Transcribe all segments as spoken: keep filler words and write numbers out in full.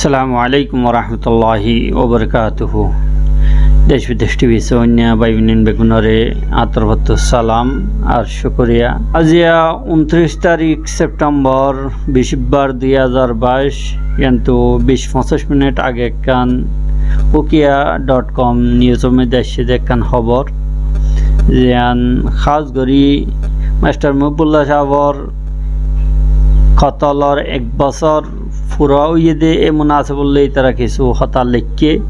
Assalamu alaikum warahmatulláhi wabarakátuhu. Dec bidec T V sóinna bái boin beggúnore añár torfóttu salam ar cúkuriya. Aziya untiríc tarík septembor, bicíbbar dui házar baic, yíantu bic foñsíc minit age ekkán ukiya dot com newsor moiddé aiccé de ekkán hóbor, ziyán hás gorí Mastor Muhibullah sábor kotolor ek bosór fura óiye de e munasebot loi tará kissú hotá leikké.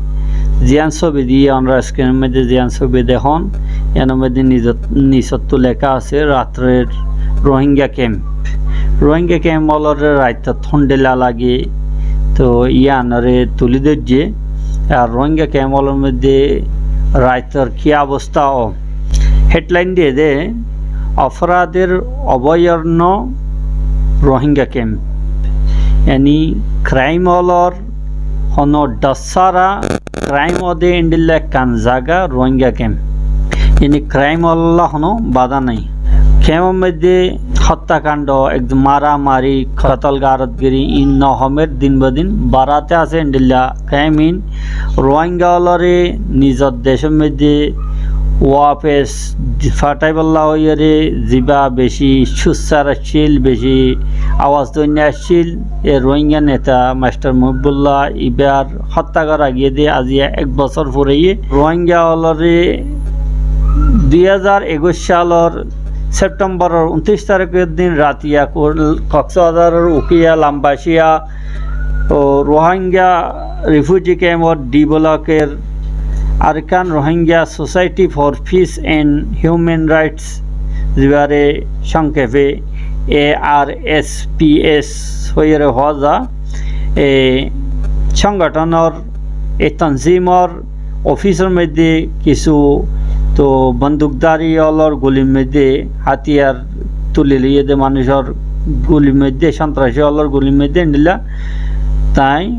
Ziyán sóbi diyé onóra screenor moiddé, ziyán sóbi dehón, yíanor moiddé nizot-, nisottú leká asé, ratrer Rohingya camp. Rohingya camp ólore raittot hondilla lage, to yíanoré tulí dóijje. Ar Rohingya camp ólor moiddé raittor ki obosta ó? Headline diyé de, "Oforader oboyorno Rohingya camp." Yani crime ólor hono dhor sára crime óde endilla ekkán zaga Rohingya camp. Yani crime ólolla hono bada nai. Camp or moiddé hottá kando, ek maramari, kotol garotgiri, in no homer, din bodin barate asé endilla crime in. Rohingya ólore nizor decór moiddé wafes fataibolla hoiyóre zibá beci sussar accíl, beci awaz doinna accíl, e Rohingya neta Mastor Muhibullah ibár hottá gora giyé de aziya ek bosór furaiye. Rohingya ólore dui házar ekuic salor septemboror untiríc taríkor din ratiya Kol-, Koksbazaror ukiya Lambasiya ó Rohingya refugee camp or D block or Arakan Rohingya Society for Peace and Human Rights, zibáre songkepe A R S P S hoiyóre hoó za, e songothonor, e tanzimor ofisor moiddé kissú to bondukdari ólor gulir moiddé, hátiyar tuli loiyé de manúcor gulir moiddé, sontrasi ólor gulir moiddé endilla tañí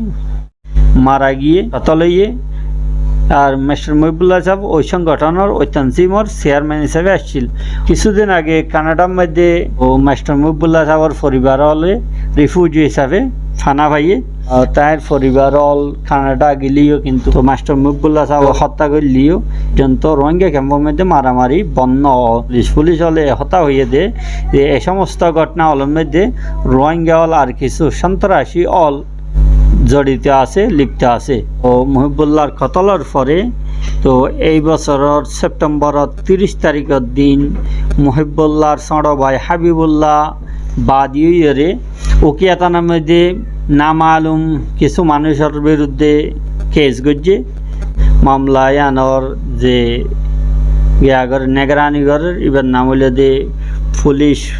mara giyé, kotol óiye. Ar Mastor Muhibullah sáb ói songothonor, ói tanzimor chairman hísabe accíl. Kissúdin age Kanadar moiddé ó Mastor Muhibullah sábor foribar óle refugee hísabe fana faiyé. Ar tañr foribar ól Kanada gilíyo, kintu Mastor Muhibullah sábore hottá goillíyo, zonto Rohingya camp or moiddé maramari bon no ó. Pulic, pulic óle e hotá hoiyé de, ze e somosto gótna ólor moiddé Rohingya ól ar kissú sontrasi ól zorito asé, lipto asé. Ó Muhibullar kotolor fore, to ei bosóror septemboror tiríc taríkor din Muhibullar sóñço bái Habibullah baadi óiyore ukiya tánar moiddé namalum kissú manúcor biruddé kes goijjé. Mamla yíanor ze giya gorér, negerani gorér, ibar nam óilde pulic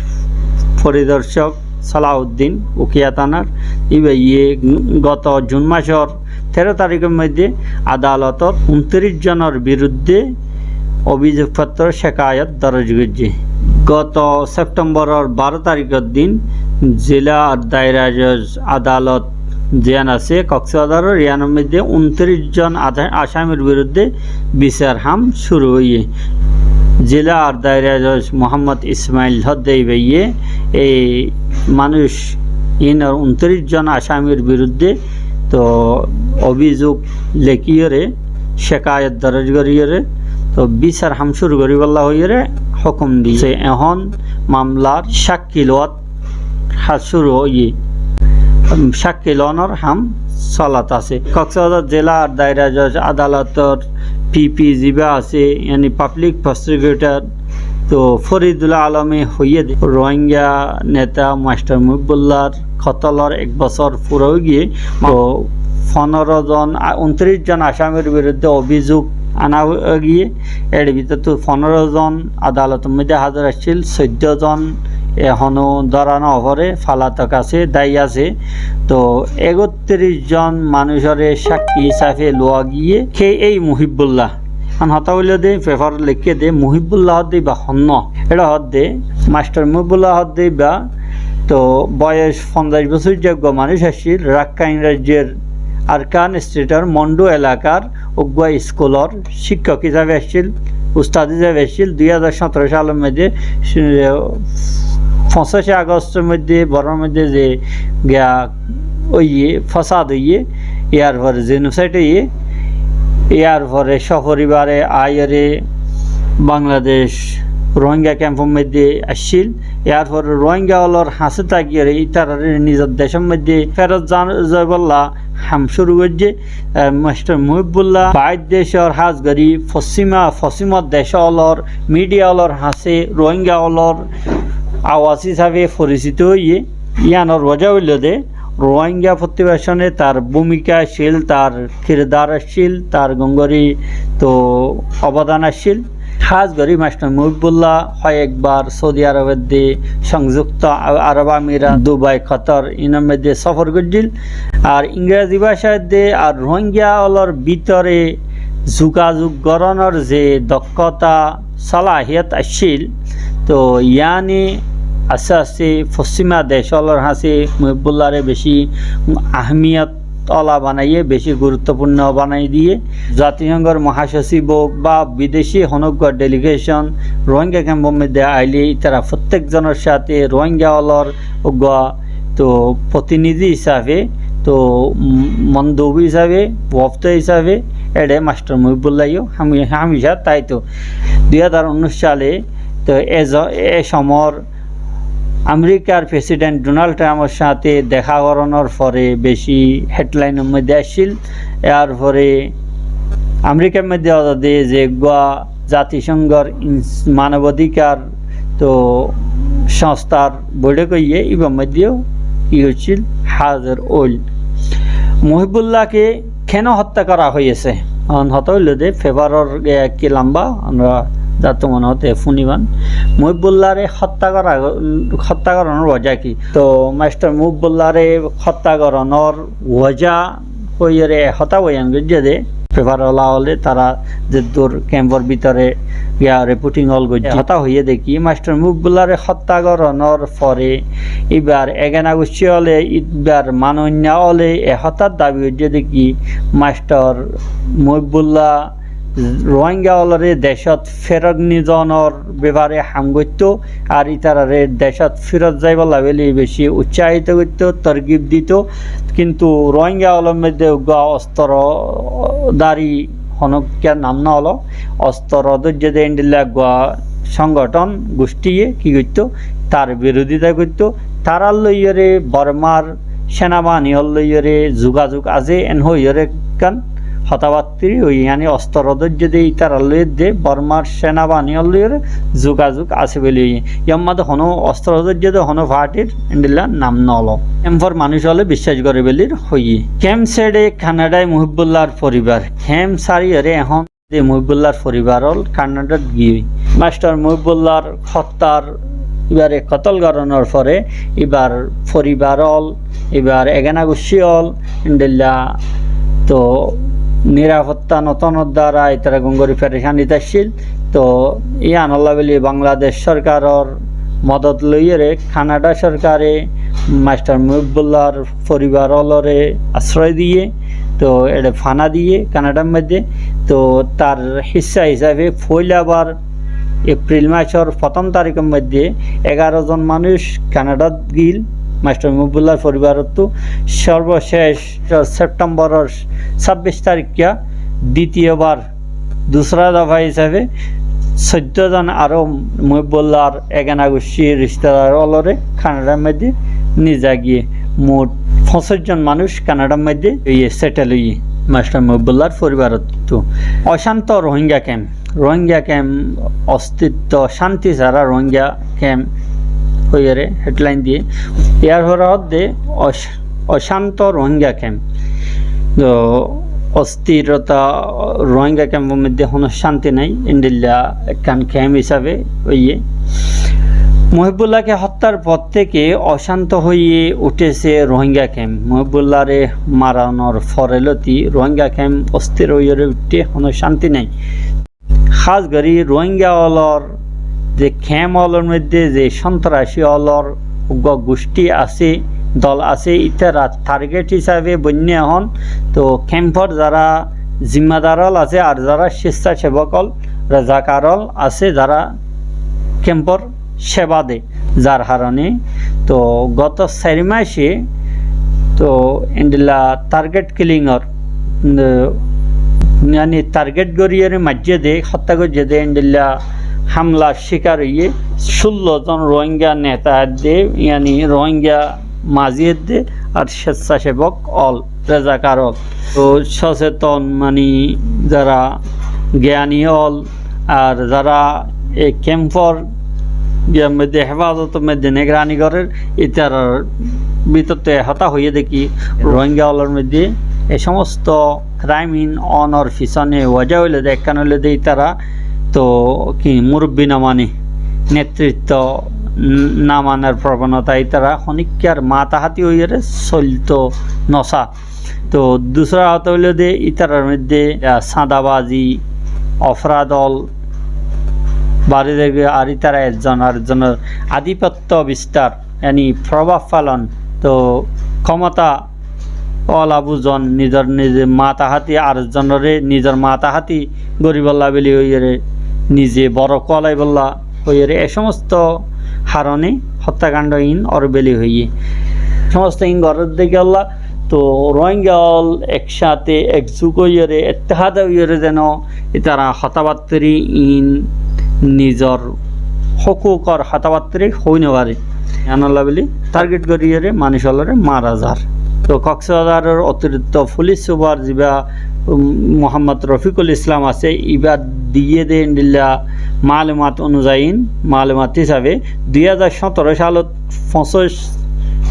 foridorcok Salauddin, ukiya tánar. Ibaye goto Jun masor teró taríkor moiddé adalotot untiríc zonor biruddé obiyogfotro cekayot doroj goijjé. Goto septemboror baró taríkor din zila ar daira joj adalot ziyán asé Koksbazaror, yíanor moiddé untiríc zon ada-, asamir biruddé bisar ham cúru óiye. Zila ar daira joj Muhammod Ismail hoó de ibaye ei manúic inor untiríc zon asamir biruddé to obiyog lekíyore, cekayot doroj goríyore, to bisar ham cúru goríbolla hoiyore hókum diyé. Ehón mamlar sakki loot ham cúru óiye, em, sakki loonor ham solat asé. Koksbazar zila ar daira joj adalotor P P zibá asé, yani public prosecutor, to Foridul Alome hoiyé de, Rohingya neta Mastor Muhibullar kotolor ek bosór fura ói giyé, to fonóro zon, a, untiríc zon asamir biruddé obiyog ana ói giyé. Er bútottu fonóro zon adalotor moiddé házir accíl, soiddo zon ehóno dóra no fore, falatok asé, dái asé. To ekottiríc zon manúcore sakki hísafe luwa giyé. Ke ei Muhibullah? Ehón hotá óilde, pefar lekíye de, Muhibullah hoó de iba hon? Eçe hoó de, Mastor Muhibullah hoó de iba, to boyos fonzaic bosóijja uggwá manúic accíl, Rakkain raijjor Arkan stetor Mondu elakar uggwá iskulor cíkkok hísafe accíl, ustad hísafe accíl. Dui házar sóñtoro salor moiddé, e, foñsíce Agostor moiddé, Bormar moiddé ze giya óiye, fosad óiye, Yar fore jenosaid óiye, yar fore soforibare aiyóre Bangladec Rohingya kemfor moidde accíl. Yar fore Rohingya ólor hañsé tákiyóre ítarare nizor decór moidde ferot za-, zaibolla ham cúru goijjé. Eh, Mastor Muhibullah baáir decór, hás gorí fossíma, fossímor dec ólor midiya ólor hañsé Rohingya ólor awaz hísafe foricito óiye. Yíanor wojá óilde Rohingya fottibecone tar búmika accíl, tar kirdar accíl, tar gongori to obodan accíl. Hás gorí Mastor Muhibullah hoyekbar Saudi Arobor de, Songjukto A-, Arob Amirat, Dubai, Kotor, inor moidde sofor goijjíl. Ar Ingrezi bácar de ar Rohingya ólor bútore zugazug gorónor ze dokkóta, salahiyot accíl, to yíane asté asté fossíma dec ólor hañsé Muhibullahre beci ahmiyot ola banaiyé, beci guruttofurno banai diyé. Zatisonggor mohasociv ók ba bideci honóggua deligecon Rohingya kemfor moidde ailé ítara fottek zonor sáte Rohingya ólor uggua to fotinidi hísafe, to, mm, mondub hísafe, wofto hísafe, eçe Mastor Muhibullah yó hami-, hamica táito. Dui házar unnúic sale, to e zo-, e somor Amerikar President Donald Trumpor sáte deká gorónor fore beci hedlainor moidde accíl. Yar fore Amerikar moidde ozade ze uggua Zatisonggor ins-, manobodikar to songstár boiçók óiye, íbar moidde yó ki óiccíl, házir óil. মুহিবুল্লাহকে কেন হত্যা করা হয়েছে? Ehón hotá óilde, pefaror ge-, ki lamba, añára zattu mone hoó te fúniban. Muhibullahre hottá gora, hottá gorónor wojá ki? To Mastor Muhibullahre hottá gorónor wojá hoiyóre e hotá boyan goijjé de, pefar ola óle tara zeddur kemfor bútore giya ripoting ól goijjé, e hotá hoiyé de ki, Mastor Muhibullahre hottá gorónor fore íbar egena guccí óle, íbar manoinna óle e hotár dabi goijjé de ki, Mastor Muhibullah Rohingya ólore decót ferot nizonor befare ham goittó, ar ítarare decót ferot zaibolla buli beci utsahito goittó, torgib dito. Kintu Rohingya ólor moidde uggua ostrodhari honókkiya nam no ólo, ostro dóijje de endilla uggua songothon gucthíye ki goittó, tar birodita goittó. Tarár loiyóre Bormar senabahini ól loiyóre zugazug asé, en hoiyóre ekkán hotábattá óiye, yáni ostro dóijje de ítarar loi de, Bormar senabahini ól loiyóre zugazug asé buli óiye. Yar maze honó ostro dóijje de honó partir endilla nam no ólo. Kemfor manúic óle biccác gore buli hoiyé. Kem sere Kanadai Muhibullar foribar. Kem sariyóre ehón de Muhibullar foribar ól Kanadat giyói. Mastor Muhibullar hottár, íbare kotol gorónor fore íbar foribar ól, íbar egena guccí ól, endilla to nirafotta no tonor dara ítara gom gori perecanit accíl. To yíanolla buli Bangladec sorkaror modot loiyóre Kanada sorkare Mastor Muhibullar foribar ólore asroy diyé, to eçe fana diyé Kanadar moidde. To tar hissa hísafe foila bar Epril macor fottóm tarikor moidde egaro zon manúic Kanadat gil Mastor Muhibullar foribarottú. Sorbocec Septemboror sábbic tarikka ditiyo bar dusra dofa hísafe soiddó zon aró Muhibullar egena guccí ristadar ólore Kanadar moidde niza giyé. Mot foñsíc zon manúic Kanadar moidde iye setel óiye Mastor Muhibullar foribarottú. Ocánto Rohingya kemp, Rohingya kemp, ostitto cánti sára Rohingya kemp hoiyóre hedlain diyé. Yar fore hoódde oc-, ocánto Rohingya kemp. To ostirota Rohingya kemfor moidde honó cánti nai, endilla ekkán kemp hísafe óiye. মহিবুল্লাহকে হত্যার পর থেকে অশান্ত হয়ে উঠেছে রোহিঙ্গা ক্যাম্প। মহিবুল্লাহরে মারানোর পরে লতি রোহিঙ্গা ক্যাম্প অস্থির হয়ে উঠে, কোনো শান্তি নাই। Hás gorí Rohingya ólor ze kemp ólor moidde ze sontrasi ólor uggua gucthí asé, dol asé, ítara target hísafe boinné ehón. To kempor zara zimmadar ól asé ar zara sescacebok ól, razakar ól asé, zara kempor seba de, zar harone to goto sair mace Toh endilla target killing or, mm, yani target goríyore maijjé de, hottá goijjé de, endilla hamlar cíkar óiye cúllo zon Rohingya neta edde, yani Rohingya mazi edde, ar sessacebok ol, rezakar ol. Toh soseton mani zara giyani ol, ar zara ei kemfor giyar moidde hefazotor moidde negerani gorer, itarar bútottu e hotá hoiyé de ki, Rohingya olor moidde e somosto kraim in onor fisone waja óilde, ekkán óilde itara toh ki murubbi no mane, netritto n-, no manar probonota, itara honikkar matahati óiyore solto no sa. Toh dusra hotá óilde itarar moidde, ah, sañdabazi, oforad ol bari zaibo, ar itara ekzon ar ekzonor adipotto bistar, yani probab falon, toh komota ola buzon, nizor nize matahati, ar ekzonore nizor matahati goríbolla buli hoiyore, nize boro kualaibolla hoiyore, e somosto harone hottákando in or buli hoiye. Somosto in gorer de kiyólla, toh Rohingya ol ek sáte ekzuk óiyore, ettehad óiyore zeno itara hotábattori in nizor hókukor hotábattori hoi no fare. Iyanolla buli target goríyore manúic olore mara zar. Toh Koksbazaror otirikto fulic subar ziba, um, Muhammad Rofikul Islam asé, iba diyé de endilla malumat onuzayi, malumat hísabe dui házar sóñtoro salot foñsic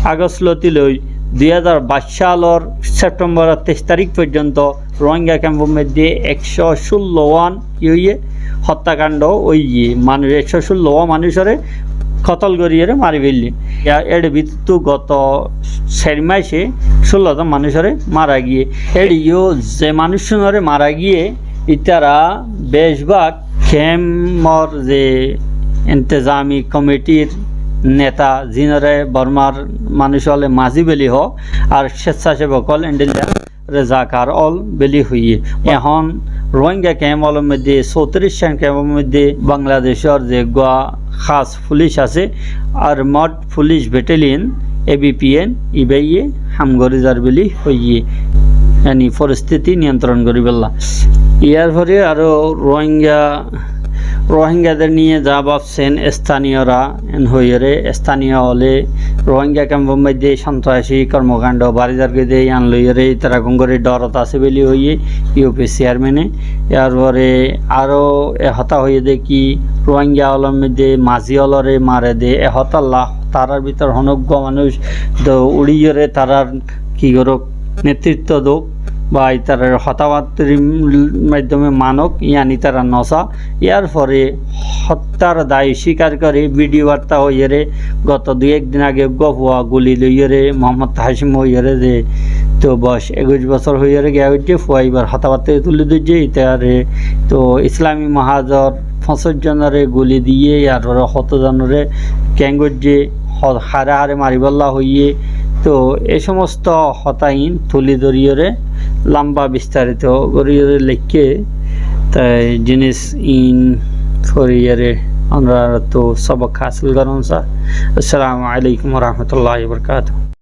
Agost lóti loi dui házar baic salor Septemboror teic tarík foijjonto Rohingya kemfor moidde ekcó cúllo wán ki óiye, hottákando óiye, manúic ekcó cúllo wán manúicore kotol goríyore mari félaiye. Ya, er bútottu goto sair maise cúllo zon manúicore mara giyé. Eriyó ze manúiccúnore mara giyé, itara becbak kemfor ze intezami komitir neta, zinore Bormar manúic ókkole mazi buli hoó, ar sessacebok ol endilla rezakar ol buli hoiye. Ehón Rohingya kemp olor moidde, sótiric khan kemp olor moidde Bangladecor ze uggwá hás fulic asé, Armed Police Battalion, A B P N, ibaye ham gorí zar buli hoiye, yani foristiti niyontron goríbolla. Iyar fore aró Rohingya, Rohingyader niye za báfsen estaniyora, en hoiyore, estaniyo ókkole Rohingya kemfor moidde sontrasi kormokando bari zargoi de, iyan loiyore itara gom gori dorot asé buli hoiye U P chairman e. Iyar fore aró e hotá hoiye de ki, Rohingya olor moidde mazi olore mare de, e hotálla tarar bútore honó uggwá manúic do uçíyore tarar ki gorok, netritto dók, ba itarar hotábattir maiddome manok, iyan itara no sa. Iyar fore hottar dai cíkar gorí video barta hoiyore, goto dui ek din age uggwá fua guli loiyore, Muhammad Hashim hoiyore de, toh boc ekuic bosór hoiyore giya goijje, fua ibar hotábattir tuli dóijje, itare toh Islami Mahazor foñsic zonore guli diye, iyar fore hoto zonore keng goijje, ho-, hare hare maribolla hoiye. Toh e somosto hotá in tuli dóriyore lamba bistarito goriyore leikké. Toi jinis in foriyore onora to sobok hásil goron sa. Assalamu alaikum wa rahmatullahi wa barakatuh.